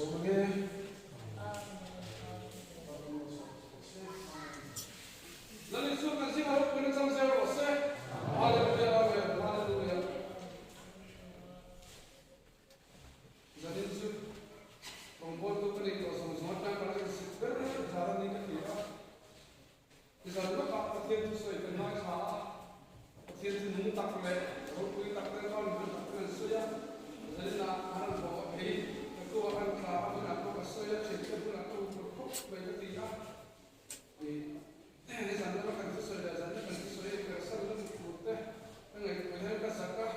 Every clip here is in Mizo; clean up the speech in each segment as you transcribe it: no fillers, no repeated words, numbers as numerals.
sawm ange. Lal Isua kan zingah ropuina chang zel rawh se. Hallelujah Amen Hallelujah. Zanin chu rawngbawltu ka nei tawh zawng zawng atang ka la insit ber zar a ni ka ti a. Tizan lawkah Pathian thusawi kan ngaithla a, Pathian chu nung tak leh ropui tak te chuan hman tak ten an sawi a, zaninah an rawn bawh a phei, ka tu ah kan tla a hunah pawh ka sawi a, thiante hunah ka huphurh khawp mai ka ti a. Ih, nizan lama kan thusawi leh zanina kan thusawi a inpersan lutuk tur te ka ngaihtuah hian ka zak a.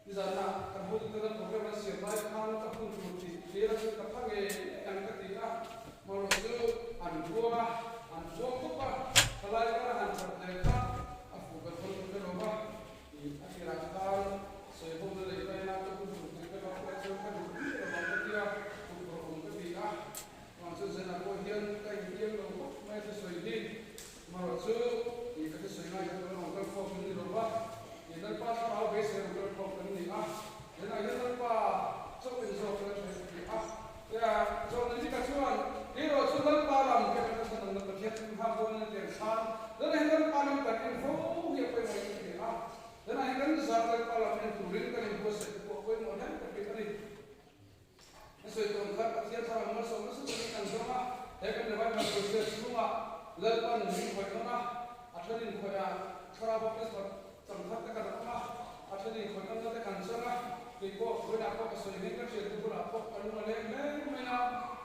Nizanah ka hmun tana program an siam lai khan ka hun tur tih clear a chu ka pha ngei ang ka ti a, hmarawh chu an buang a, an buang khawp a, thalai kara han that leh kha a fuh ber dawn ka hre lo va, ih a tirah khan sawihawmna lei laina ka hun tur tih ka lo hriat chuan ka duh miah lo ang ka ti a, fuh rawh awm ka ti a, chuvang chuan zanah pawh hian ka intiam lo khawp mai a thusawi hi. Hmarawh chu ih ka thusawi ngai hian kan rawn kal khawp kan ni lo va, ih Lalpa thlarau beisei rawn kal khawp kan ni a, tunah hian Lalpa chauh in zawk kan hre ti a, tia John Nika chuan Keiraw chu Lalpa lam ke kan hre dang Pathian kan nghak dawn a ni tih an chhan, tunah hian Lalpa lam kan en fo hi a pawimawh in ka ti a, tunah hian kan zar Lalpa lam en turin kan inbuatsaih te pawh a pawimawh hle ka ti a ni. A sawi tawn kha Pathian thlarau malsawm nasa takin kan zawng a, he kan revival process chhungah Lalpan min khawih nawn a, a thenin khawih a thlarau baptisma chang khat te kan awm a, a thenin khawih nawnna te kan chang a, kei pawh vawiinah pawh ka sawi hian ka thiante bulah pawh ka lung a leng hle mai a,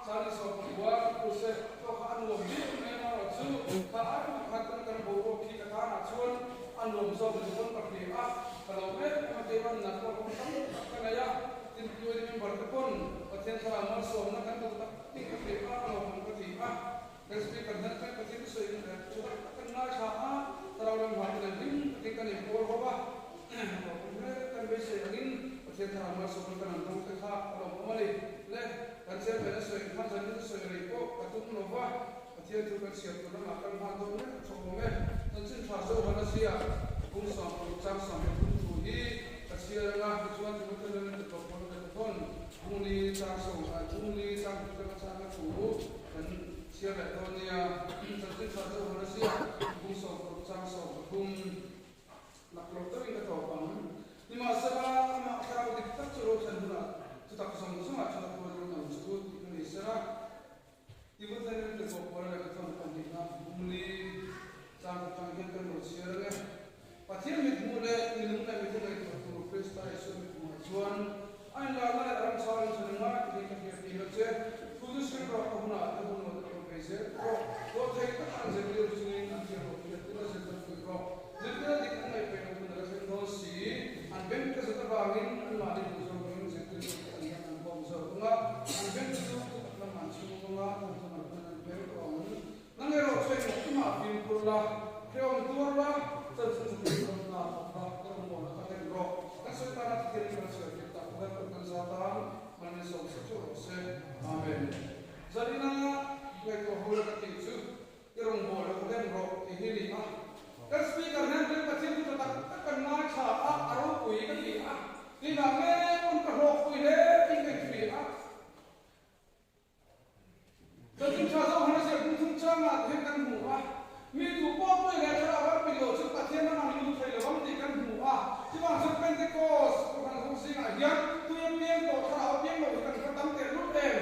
Charlie sawmpakua ka puse pawh kha a nuam viau mai a, amaherawhchu kha ai pakhat kan kan boruak khi ka tanah chuan a nuam zawk ni pawn ka hria a, ka lo em em a, keiman nat pawh kawng tam tak ka nei a. Tin, Tuaini member te pawn Pathian thlarau malsawmna kan duh tak tih ka hria a, ka lo hmang ka ti a. Kan speaker hnen atang Pathian thu sawi thu tak tak kan ngaithla a, thlarau lam hmang te nen hlim takin kan inpawl ho a. Hlawhawm hle kan beisei angin Pathian thlarau malsawmna kan an dawng te kha a lawmawm a ni. Le, kan chairman a sawi ang khan zanin sawi rei pawh ka tum lo va, Pathian thu kan chhiar tur lamah kan hman dawn mek a thawk awm e. Chanchin tha Zohan a ziak, Bung 60 chang 13 thu hi ka chhiar anga, tichuan Timothy lalin ti tawp pawn ka ti thawn. Bung li chang sawm bung li chang thum atanga changa thu kan chhiar leh dawn nia. Chanchin tha Zohan a ziak, Bung 60 chang 13 laklawh deuhin ka tawp ang. Nimahsela, amah thlarau dik tak chu ro thlen hunah chutak zawng zawngah chuan a tuar dawn ang chu tih ka ni sela. Timothea te pawh Paula leh Pathian pahnihna bumli chang atang hian kan lo chhiar ang e. Pathian mithmuh leh minung leh mithu ngaihtuah tur Krista Isua mithmuhah chuan a inlarna leh ram chhang in chhan ngai takin ka hriat tir a che. Thu chu hril rawh ka hunah te hun lo te rawn bei zel rawh. Dawh thei taka an zirtir chungin an thiam loh hriat tir a zirtir fuih rawh. Zirtir a dik an ngaih peih loh hun a la thleng dawn si. An beng te zat avangin anmahni duhzawngin zirtir tur te an hian an bawm zawk ang a, an beng te chu thu tak lam an chhung ang a, an thawm an hman an beng tawh ang. Nang erawh chu engmah tumah fimkhur la, hrehawm tuar la, chanchin chu tui dawn ta thawk la, ka rawngbawlna kha hlen rawh. Kan sawi tana thil kan sawi tir tak kha kan kan za tan man min sawm sak theuh rawh se. Amen. Zarina ngaihtuah ho la ka tih chu. I rawngbawlna kha hlen rawh tih hi a ni a. Kan Speaker hian kan Pathian thu tha tak tak kan ngaithla a, a ropui ka ti a. Tinah nge pawn ka hlawkpui hle tih ka inhria a. Chanchin tha zawk han a ziak hung chungchangah te hian kan hmu a. Mi duh pawh pawhin he thlarau ram pe lo chu Pathian ram ang lut thei lo ang tih kan hmu a. Chuvang chuan Pentecost kohhran ho zingah hian tui a piang tawh thlarau a piang lo hi kan va tam teh lut em?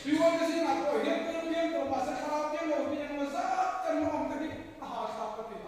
Piuan te zingah pawh hian tui a piang tawh mahse thlarau piang lo hi engemaw zat kan la awm te hi a hahthlak ka ti a.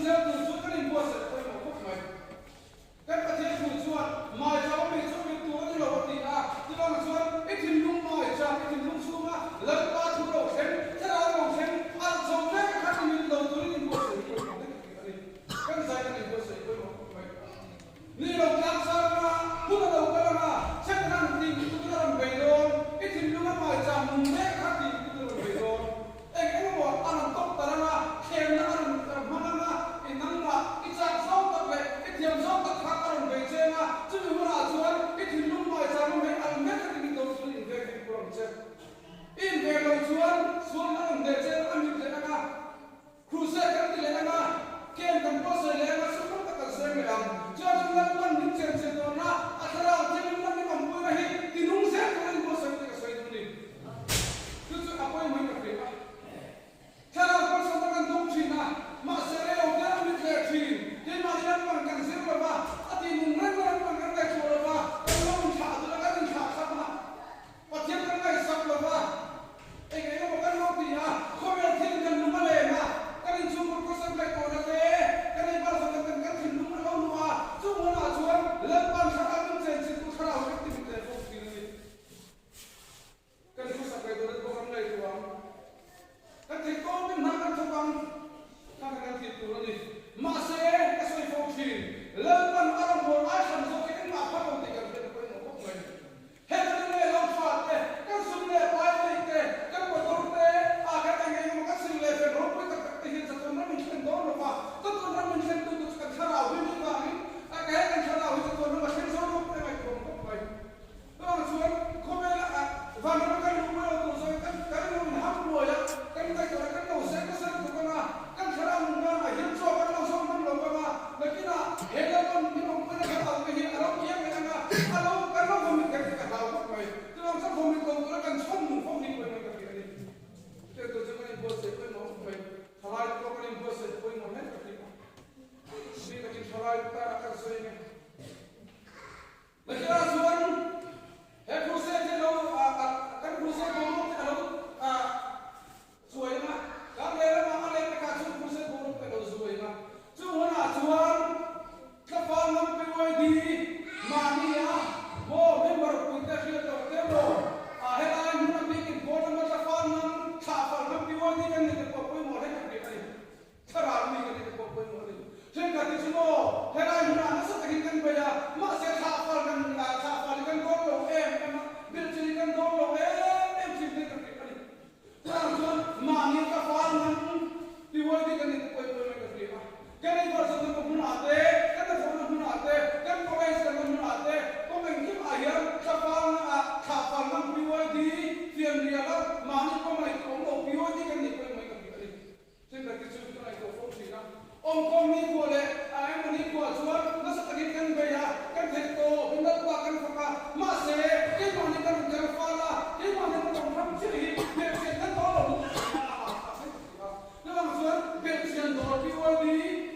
zel tur chuan kan inbuatsaih pawimawh khawp mai. Kan Pathian thu chuan Maicham a mi chu mit tur a ni lo a ti a, chuvang chuan i thinlung Maicham, i thinlung chhunga Lalpa thu ro thleng, Thlarau ro thleng, alh chho mek a khan i mit lo turin inbuatsaih pawimawh hle ka ti a ni. Kan zai kan inbuatsaih pawimawh khawp mai. Ni lo tlang sang anga, hun a lo kal anga, Setanan tih mi tukin a rawn bei dawn, i thinlunga Maicham nung mek a khan tih mi tukin a rawn bei dawn. Eng eng emaw a rawn tawk tar anga, thlemna a rawn hmang anga, i nangmah i chak zawng tak leh i thiam zawng tak kha a rawn bei cheng a, chumi hunah chuan i thinlung hmaichang a mei alh mek a timi do chu invek hi pur ang che. I invek lo chuan sualna a rawn deh cheng a mit leh anga, Crusade kan ti leh anga, camp kan buatsaih leh anga, sum tam tak kan seng leh ang. Chuan chu Lalpan min chenchilh tawhna, a thlarau thianghlimna min awmpuina hi tinung zel turin buatsaih tih ka sawi duh ni. Chu chu a pawimawhin ka hria a. Thlarau kalsawmna kan dawng thin a, mahse rei lo te a mit leh thin. Keimahni lampan kan zir lo va, a tih nung reng na lampan kan ngaihtuah lo va, kan lo inthlah dul a, kan inthlah thlap a, Pathian kan ngaihsak lo va, eng eng emaw kan lo ti a, khawvel thil kan lung a leng a, kan inchhungkur khawsak ngaihtuahna te, kan ei bar zawk kan kan thinlung a lo luh a, chung hunah chuan Lalpan thlarau min chenchiltu thlarau hi kan ti mit leh fo thin a ni. Kan khawsak ve dawn pawh kan ngaihtuah ang. Kan theih tawpin hna kan thawk ang. Kha kha kan tih tur a ni. Mahse, ka sawi fo thin, Lalpan a rambual ai hran zawk hi engmah phal lo tih kan hriat a pawimawh khawp mai. He kan in leh lo tha te, kan sum leh pai neih te, kan motor te, ah kan eng eng emaw kan sil leh fen ropui tak tak te hian chatuan ram min thlen dawn lo va, chatuan ram min thlentu tu chu kan thlarau hi ni vangin, a he kan thlarau hi chatuan ram a thleng zo lo pawh i ngaihtuah khawp mai. Chuvang chuan khawvela ah vanram kan luh mai lo tur zawng kan kan lo inham buai a, kan ngaihtuah kan lo seng nasa lutuk ang a, kan thlarau nun danah hian chaw kan lo zawng hman lo ang a, nakinah he Lalpan min awmpuina kan auh te hi a lo kiang leh ang a, a lo kan lo vawmit thei chu ka hlau khawp mai. Chuvang chuan vawmit lo tura kan chhawn nung fo hi pawimawh ka hria a ni. Hriat tur chu kan inbuatsaih pawimawh khawp mai, thalai te pawh kan inbuatsaih pawimawh hle ka hria a, mi takin thalai te tana kan sawi ang e. Nakinah chuan he crusade hi lo kan crusade boruak te a lo zuai ang a, kan lehlamah a leh takah chuan crusade boruak te a lo zuai ang a. Chung hunah chuan Tlafal lam PYD mahnia maw member puite hriat loh te maw helai hmun a bikin pawn lama Tlafal lam thlahfal lam PYD kan nei te pawh pawimawh hle tak bik a ni. Thlarau mi kan nih pawh pawimawh a ni. Thenkhat hi chu maw, helai hmunah nasa takin kan bei a, mahse thlahfal kan thlahfal hi kan dawn lo em em a, bilhchin hi kan dawn lo em em thin hi ka hria a ni. Chutah chuan mahni ka fal ngam PYD kan nih te pawimawh mai ka hria a. Kan inbuatsaihna ka hmunah te, kan hnathawhna hmunah te, kan college kalna hmunah te, kawng engkim ah hian thlafal thlahfal ngam PYD fianrial a, mahni pawh ngaihtuah awm lo PYD kan nih pawimawh ka hria a ni. Thenkhat te chu ka ngaihtuah fo thin a, awmkhawm nikhua leh a emaw nikhua chuan nasa takin kan bei a, kan theih tawh, min Lalpa kan fak a, mahse keimahni kan rawn kal fal a, keimahni kan rawn ram chiah hi belhchian kan dawn lo lutuk thin a, a hahthlak hle ka ti a. Chuvang chuan belhchian dawr PYD,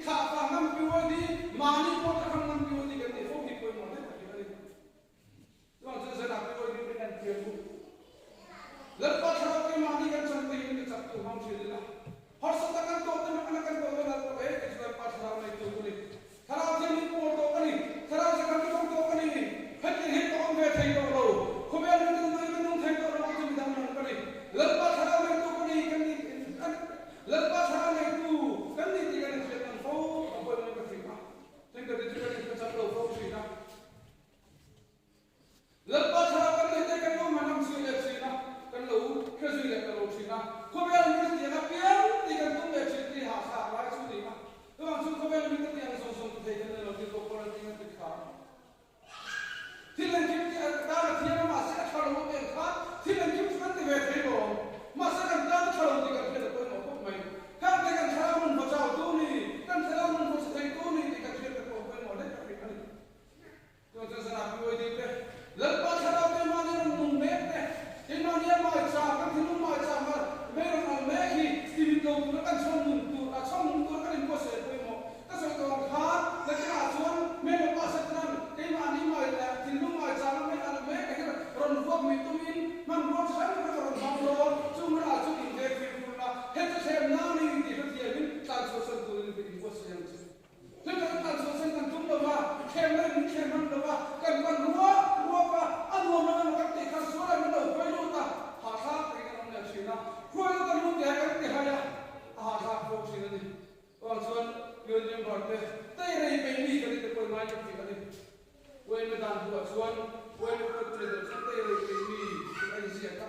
thlahfah ngam PYD, mahni pawh thla hrang ngam PYD kan neih fo hi pawimawh hle tak hi a ni. Chuvang chuan zanah PYD te kan thiam u. Lalpa thlarau keimahni kan chan te hi mi chak tu hmang thin ila. Harsatna kan tawh te mak na kan tawh dawn Lalpa ve kei chu Lalpa thlarau. Member te teirei peih mi kan ni te pawh ngai ka ti a ni. Uaime dan buah chuan uaime pawh tu leh deuh chuan teirei peih mi tih a inziak a.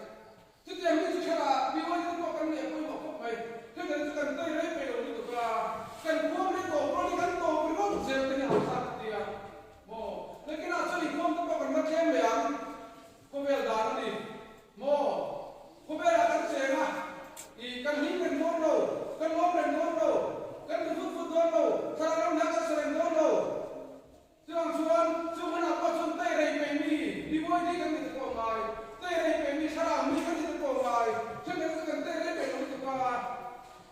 Chutiang mi chu thlalak ah mi uaime pawh kan nih a pawimawh khawp mai. Hetiang chu kan teirei peih lo lutuk a, kan khuam rei tawp rual hi kan tawp ringawt zel te hi a hausa ka ti a. Maw? Nakinah chuan inkhawm te pawh kan va tlem leh ang. Khawvel dan a ni. Maw? Khawvelah kan cheng a, i kan hlim reng dawn lo, kan lawm reng dawn lo, kan ti vut vut dawn lo, thlalak ram hna kan sa reng dawn lo. Chuvang chuan, chu hmunah pawh chuan teirei peih mi, BYD kan ni te pawh ngai, teirei peih mi, thlarau mi kan ni te pawh ngai, thenkhat chu kan teirei peih lo lutuk a,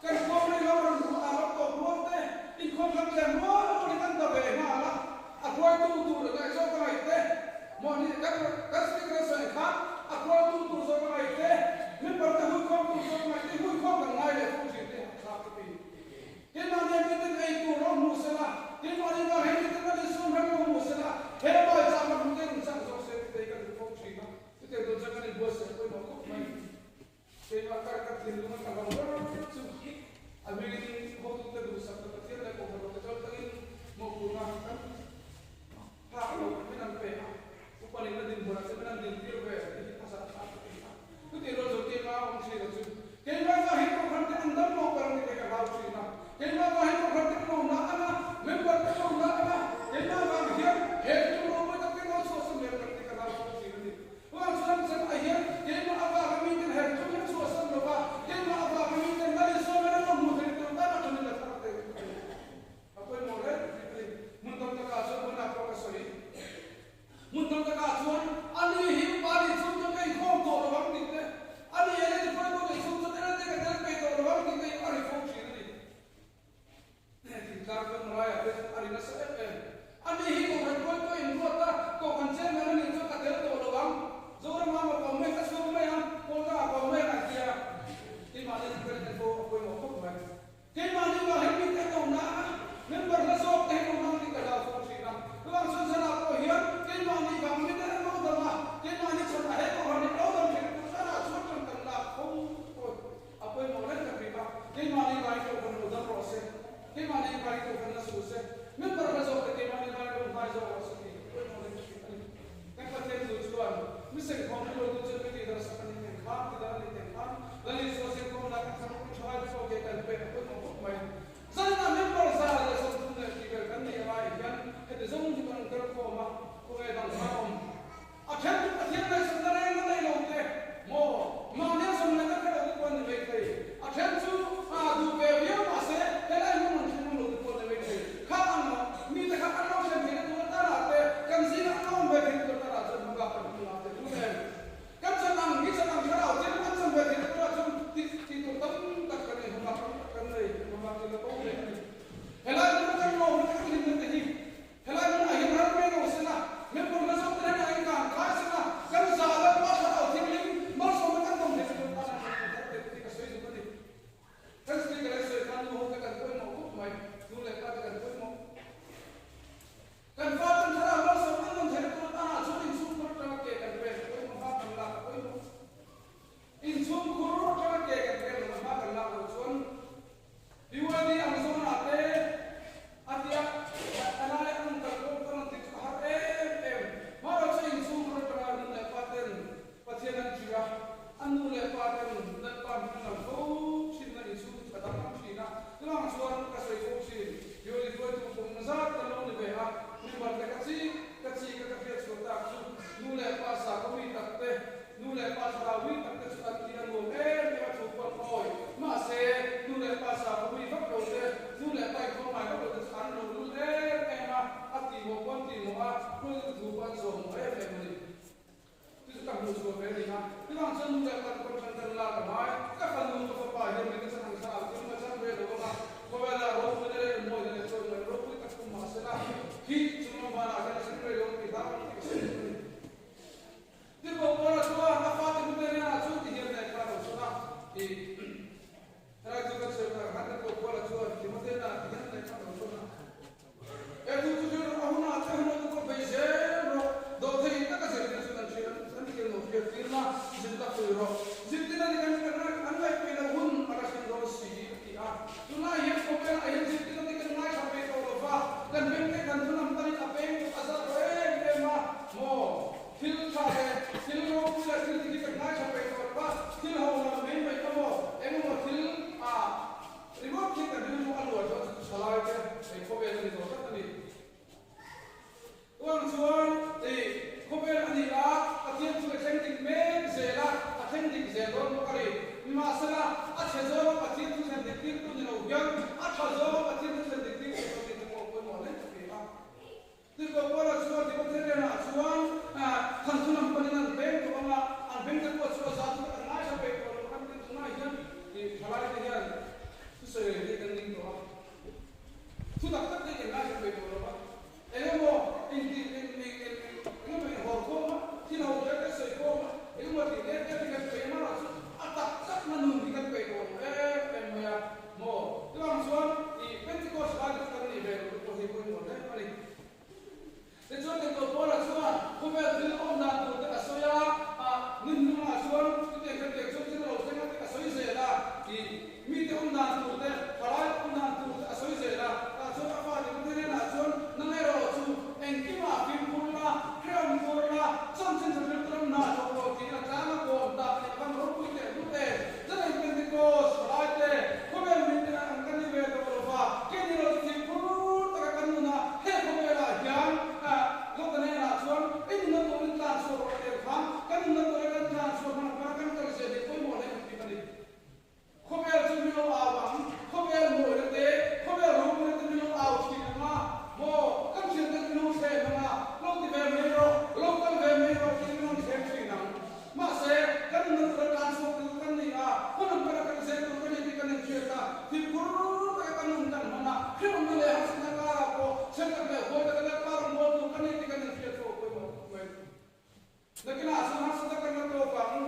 kan khawm rei lo ran ruah ah ram tawp rual te, inkhawm kan tlem rual rual hi kan ta ve nghal a, a hruaitu tur ngaih zawk a ngaih te, mahni kan kan speaker a sawi khan a hruaitu tur zawk a ngaih te, member te huikhawm tur zawk a ngaih te, huikhawm kan ngai leh fo thin te hahthlak ka ti. Keimahni a miten ei tur lo hmu sela, keimahni vang he miten kan insum reng lo hmu sela, he mai chak la hmu te in chak zawk se titei ka duh fo thin a, chutiang tur chuan kan inbuatsaih pawimawh khawp mai. Keimah kar ka thinlung a ka lo ber chu a hmingin hotute duhsak ta Pathian leh Kohhran te kal tangin mawhphurhna kan phak lo min an pe a, upa nihna dinhmunah chuan min an dintir ve tih hi a zah thlak ka ti a. Chuti rual chu keimah a awm thin a chu keimah vang hi Kohhran te an dam lo ka lo ti ve ka hlau thin a, keimah vang hi Kohhran te ka lo na ang a, member te ka lo na ang a, keimah vang hian he thil ropui tak te lo chhuahsan leh ka ti ka hlau fo thin a ni. Chuvang chuan chan ah hian keimah avanga miten her thum hi a chhuahsan lo va, keimah avanga miten Lalisawm in an lo hmuh theih tur tan a thanin a thar teh a ni. A pawimawh reng tih a ni. Hmun tam takah chuan hmunah pawh ka sawi. Hmun tam takah chuan a ni hi upa nih chhung chuan ka inkhawm tawh lo ang tih te, a ni eng emaw hruaitu nih chhung chuan eng emaw ka tel peih tawh lo ang tih te hi a ri fo thin a ni. Thingtlang chuan Muraiah te a ri nasa em em. A ni hi Kohhran hruaitu a inruat a, Kohhran chairman a nih chuan ka tel tawh lo ang. Zorama maw ka awm mai, ka chhuak mai ang, Pawltangah ka awm mai ang an ti a. Keimahni chu ka rin en fo a pawimawh khawp mai. Keimahni vang hian mite an awm na a, member hla zawk te hi awm ang tih ka hlau fo thin a. Chuvang chuan zanah pawh hian keimahni vang mite an lo dam a, keimahni chhan a he Kohhran hi lo dam thin tur zanah chuan tan kan lak fo pawh a pawimawh reng ka hrih a. Keimahni vai Kohhran lo dam rawh se, keimahni vai Kohhran la suh se, member hla zawk te keimahni vai lo hmai zawk rawh se tih hi pawimawh reng ka hrih a ni. Kan Pathian chu chuan mi sengkhawm hi lo duh chuan mi tih darh sak a ni teng khan, ti darh a ni teng khan, Lal Isua sengkhawm lah kan thlarau thalai te pawh ke kan pek a pawimawh khawp mai. Zanah member 130 leh tih vel kan neih lai hian heti zawng hi kan kal khawm a, khawnge dang kha awm. A then chu Pathian ngaihsakna reng a nei lo te maw? Mahnia zawm leh na kher lo te pawh an ni mai thei. A then chu a duh ve viau mahse helai hmun an thleng ngam lo te pawh an ni mai thei. Kha ang maw? Mite kha kan lo thlen theihna tur atana te, kan zingah an lo awm ve theihna tur atana chuan hmabak kan hmu ngah te tu nen. Kan chan ang hi chan ang thlarau thil kan chan. Hei khawvel a ni tawh tlat a ni. Chuang chuan i khawvel a ni a, Pathian chu a thleng dik mek zel a, a thleng dik zel dawn bawk a ni. Nimahsela, a chhe zawnga Pathian chu thlen dik tirtu ni lo hian a tha zawnga Pathian chu thlen dik tirtu kan ni te pawh pawimawh hle ka ti a. Tirhkoh Paula chuan Timothea chuan thanthu lam panin an veng tawh ang a, an veng te pawh chu a za chu kan ngaithla peih tawh lo kan ti tunah hian i thalaite hian thusawi reng hi kan ning tawh a. Thu tak tak te hi kan ngaithla peih tawh lo va, eng emaw intih eng eng eng eng emaw inhawr khawm a, thil ho te te sawi khawm a, eng emaw tih leh te hi kan peih a, mahrawh chu a tak tak na nun hi kan peih tawh lo em em mai a maw? Chuvang chuan i Pentecost lai te chu kan nih ve loh te pawh hi pawimawh hle a ni. Tichuan Tirhkoh Paula chuan khawvel thil awm dan tur te a sawi a, nun hnungah chuan chutiang khan tiang chuan thil a lo thleng a tih a sawi zel a, tih mite awm dan tur te, thalai awm dan tur te a sawi zel a. Tah chuan a fa Timothea hnenah chuan, Nang erawh chu engkimah fimkhur la, hrehawm tur la, chanchin tha hrilh ram hna thawk rawh tiin a tlang a kawm ta a nih khan ropui teh hlut e. Zanin Pentecost thalai te, khawvel mite ang kan ni ve tawh lo va, keini erawh chu fimkhur taka kan nun a, He khawvelah hian Lota hnenah chuan i nunna turin tlan chhuah rawh tel khan kan nunna tura kan tlan chhuah hman hmana kan kal zia hi pawimawh hle kan tih a ni. Khawvel chu min lo au ang, khawvel mawina te, khawvel ropuina te min lo au thin ang a, maw kan thiante min lo thlem ang a, lo ti ve mai rawh, lo kal ve mai rawh tiin min rawn thlem thin ang. Mahse, kan nunna tura tlan chhuak tur kan ni a, hun ang pawha kan zel tur kan ni tih kan inhriat a, thimkhur taka kan nun kan hman a, hrehawmna leh harsatna karah pawh chheltak leh huai taka Lalpa rawn mual tur kan ni tih kan inhriat fo pawimawh khawp mai. Nakinah chuan harsatna kan la tawk ang.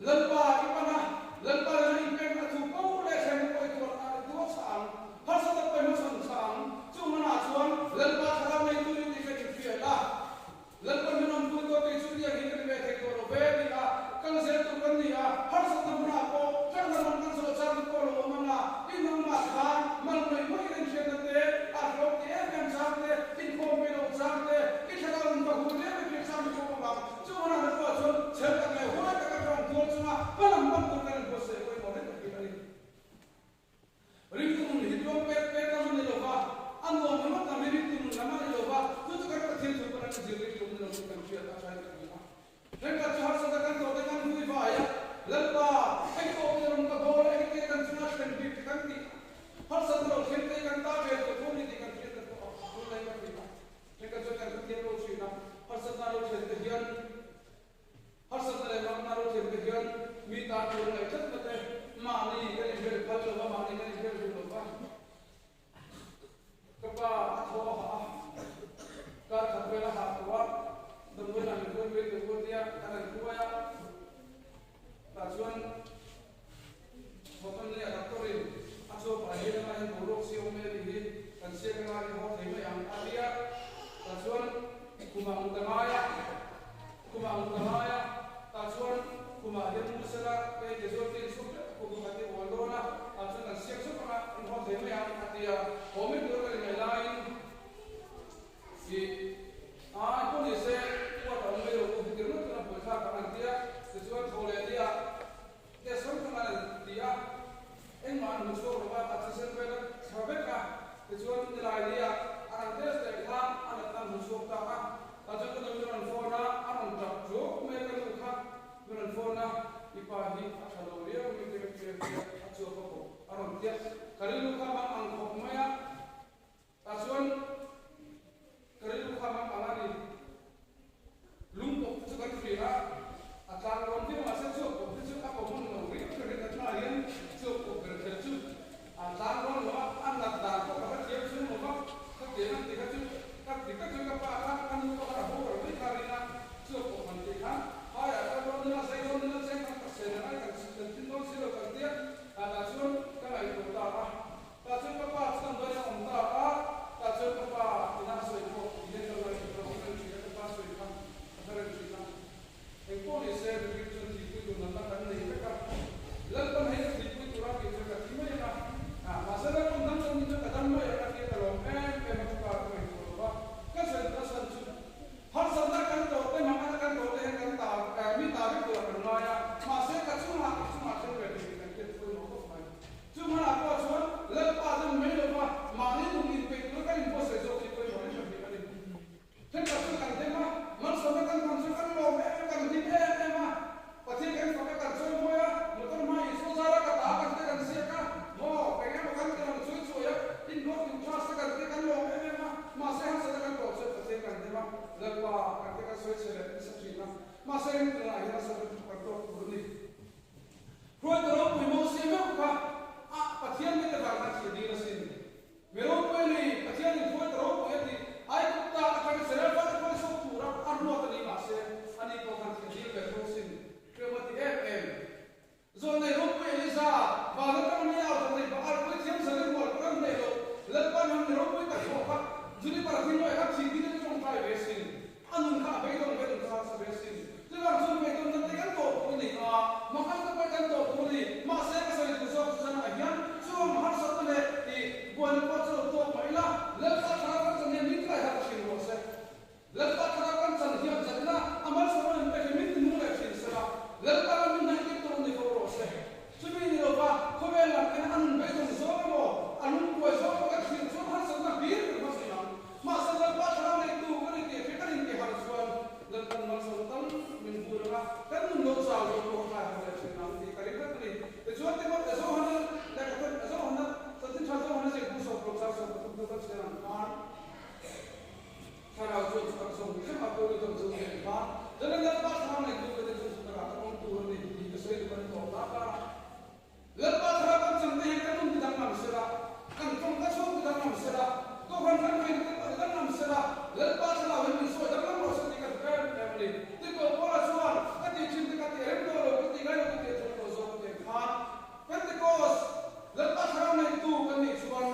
Lalpa i pan a, Lalpa lena inpekna thu ko leh hremna pawh i tuar a, i tuar chah ang. Harsatna pawh i hmachhawn chah ang. Chung hmanah chuan Lalpa thlarau neitu i tih kha inhriat a. Lalpan min awmpui tawh tih chu tiang hi ka ni ve thei tawh lo ve ti a, kal zel tur kan ni a, harsatna hmunah pawh tlakna ram kan zawh chang te pawh lo awm ang a, i nangmah khan mal mawih mawih in hriatna te, a hlawk ti em em chang te, inkhawm pe loh chang te, i thlarau in va hur em em chang te pawh awm ang. Chu hmunah te pawh chuan chhel tak leh huai taka tawng tuar chunga hmalam pan tur kan inbuatsaih pawimawh hle tak hi a ni. Ringtu nun hi tluang pek pek lam a ni lo va, a nuam ringawt lam hi ringtu nun lam a ni lo va, chu chu kan Pathian thu pawn an zir ringtu ni lo tih kan hriat a thain ka ti a. Thenkhat chu harsata kan tawhte kan vui vai a, Lalpa, hei pawh mi rawn ka bawl a, engtin kan chunga thlen bik te kan tih a, harsatna lo thleng te kan ta ve tawh tho ni tih kan hriat te pawh a tul lai ka ti a. Thenkhat chuan kan Pathian lo chhuin a, harsatna lo thlen te hian, Harsatna leh makna ro thiam te hian mi tan tur ngaih tlatna te mahni kan inhel phal lo va, mahni kan inhel duh lo va. Ka pa a thaw a hah a, kar khat vel a hah tawh a, damdawiinah min kuai mai tur pawh tia kan han kuai a, tah chuan Hotel nia doctor in a chaw pah hian a hian boruak siam mai a nih hi, kan siam anga i haw thei mai ang a ti a, tah chuan khumah mut a ngai a, khumah mut a ngai a, tah chuan khumah hian mu sela kei casualty in chhuak teuh khum pakhat hi awl dawn a, tah chuan kan siam zuk anga in haw thei mai ang a ti a, haw mai tur ka ri mai laiin i a pawh ni se uat a awm mai lo u heti ringawt chuan a buaithlak ang an ti a, tichuan thaw leh nia. Test hrang hrang an ti a, engmah an hmu chhuak lo va, a thisen vel a thla vek a, tichuan nilai nia a rawn test leh khan a natna an hmu chhuak ta a, tah chuan ka nu min rawn phone a, a rawn tap ṭuak mai a ka nu kha min rawn phone a, i pa hi a ṭha lo riau min ti ka ti a tia, a chhuak a bawk a rawn tia, ka rilru kha mang ang khawp mai a, tah chuan ka rilru kha. Lalpa kan te kan sawi chhe leh nasa thin a, mahse ringtu ah hian a sawi lutuk kan tawk tur a ni. Hruaitu ropui Mosia meuh kha a Pathian mite vang khan thih dil asin. Mi ropui a ni, Pathian in hruaitu ropui a tih Aigupta atang Israel fate hruai chhuak tura a ruat a ni mahse ani pawh khan thih dil ve tho asin. Hriam a ti em em. Zawlnei ropui Elisa, van atang mi au ta nei Baal pui thiam zalin rual pawh kan hneih loh, Lalpa hnam mi ropui tak pawh kha Juniper thingawih kha thih dil in tawngtai ve asin. A nun kha a beidawng ve nun kha a sa ve asin. Chuvang chuan beidawng dan te kan tawh tur a ni a, mahal te pawh kan tawh tur a ni. Mahse ka sawi duh zawk chu zanah hian chuang harsatna leh i buaina pawh chu lo tawk mah ila, Lalpa thlarau kan chan hian min kai harh thin rawh se. Lalpa thlarau kan chan hian chan ila, a malsawm a min pek hi min ti nung leh thin sela, Lalpa ram min hnaih tir tur a ni fo rawh se. Chumi ni lova khawvel lam ena a nun beidawng zawng emaw, a lungkuai zawng emaw kan thlir chuan harsatna hlir kan hmasa ang. Mahse Lalpa thlarau neitu kan intih hria kan intih harh chuan Lalpan malsawm tam min hmu reng a, kan nun lo chau zawk pawh ka tlai harh leh thin ang tih ka ring vek a ni. Tichuan Timothy Zohana lehkha Zohana Chanchin Tha Zohana zirpu sawmkawm char 13 te kan chhiar ang khan, Thlarau chuan chu tak zawng hrem a pawi lutuk chu nen khan Zalen Lalpa thlarau nei tu te chu chu takah ka awm tur a ni tih ka sawi duh a ni tawh tak a. Lalpa thlarau kan chang te hian kan nun ti danglam sela, kan tawng ka chhung ti danglam sela, Kohhran kan hmei te pawh ti danglam sela, Lalpa thlarau hian min sawi danglam rawh se tih ka duh em em a ni. Tikoh Paula chuan ka tih thin te ka tih rem tawh lo, ka tih ngai lo ka tih a ṭha tawh zawk a tih khan Pentecost Lalpa thlarau neitu kan nih chuan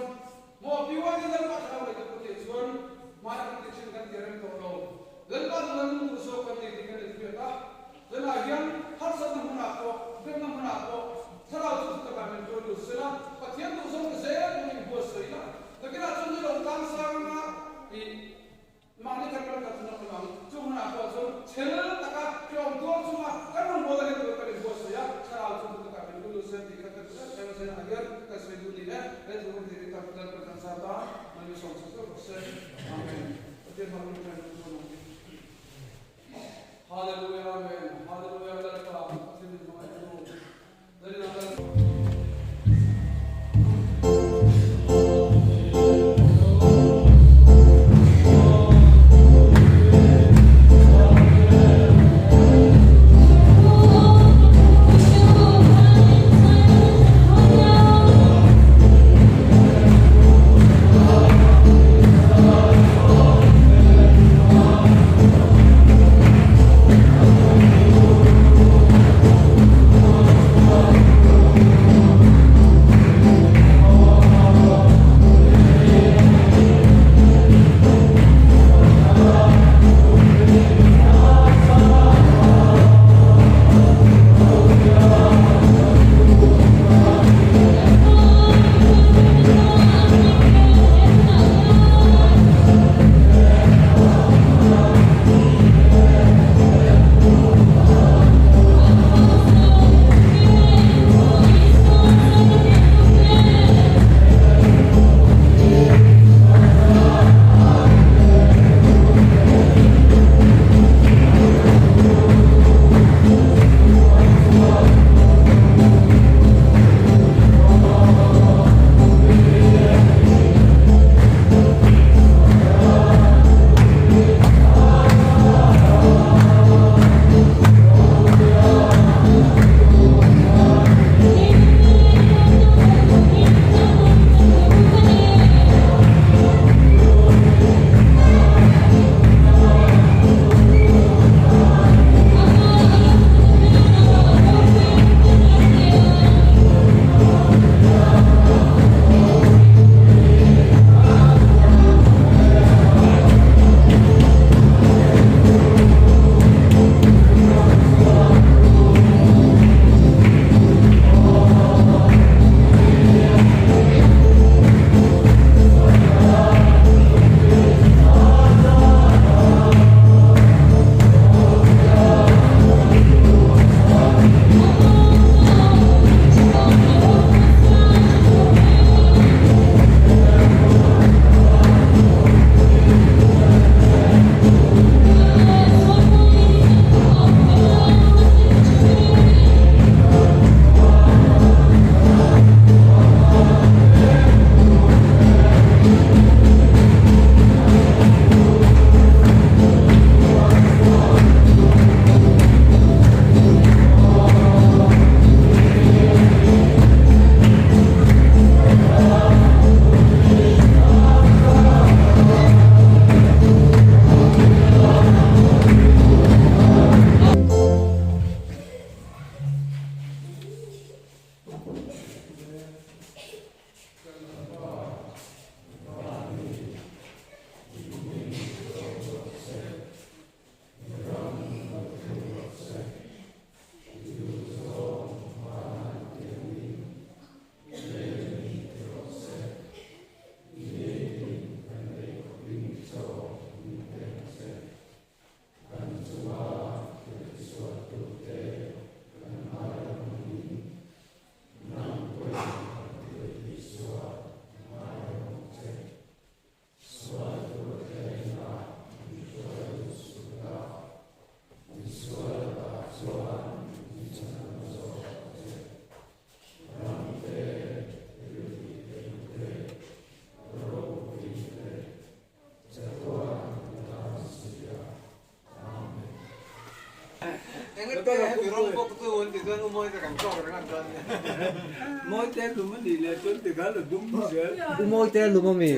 Maw BYD Lalpa thlarau leh ka tih chuan hmai kan ti thin kan ti rem tawh lo. Lalpa nuna nung duh zawk kan ni tih kan inhriat a. Zanah hian harsatna hmunah pawh, hremna hmunah pawh thlarau chu thutakah min hruai lut sela, Pathian duh zawng zel min inbuatsaih a. Nakinah chuan ni lo tlang sang anga i. Mahni kan ram kan chhun a awm ang. Chu hmunah pawh chuan chhel taka tlawm tuar chunga kan rawn bawl angin tur kan inbuatsaih a, thlarau chu hmu takah min pu lut se tih kha ka duh em em a, zainah hian kan sawi duh ni e, he thu hun hi kan Lalpan kan zat a, mahni sawm chho zeuh rawh se. Amen. Pathian hmang rawng ṭhen rawng dawn ang hi. Hallelujah Amen Hallelujah Lalpa Pathian min hmangaih tu Zaninah Lalpa. Umawi te lum ami?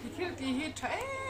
I thil tih hi tha em.